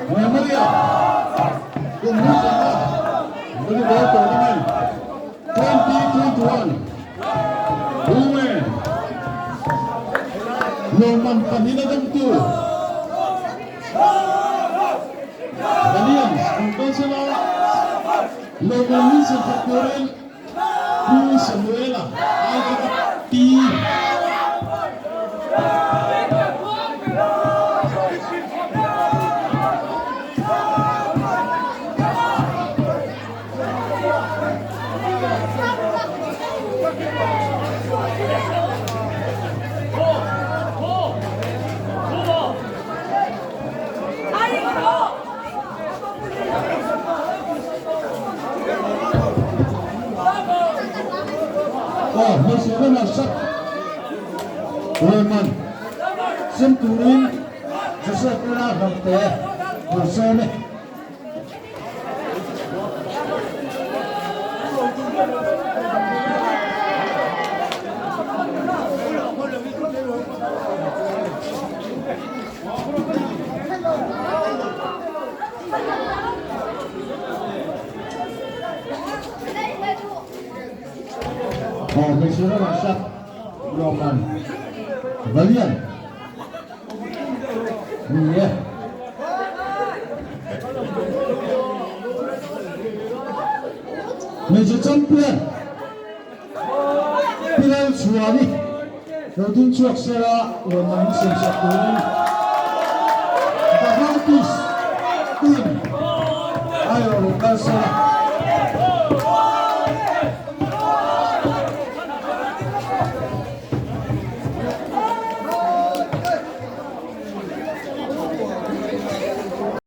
Memorial kum hmasa volleyball tournament 2021 Women lawmman pahnihna dawngtu Valiants kum kalsela lawmman min siamsak turin Pu Samuela IFP Aw hmeichhe runner sap Roman sem turin Joseph Ula Hlawmte tur sawm e. Aw hmeichhe runner sap Roman Valian Ni e. Hmeichhe champion Pilal Chhuani lo ding chhuak sela lawmman min siam sak turin The Heartist team aiawh lo kal sela.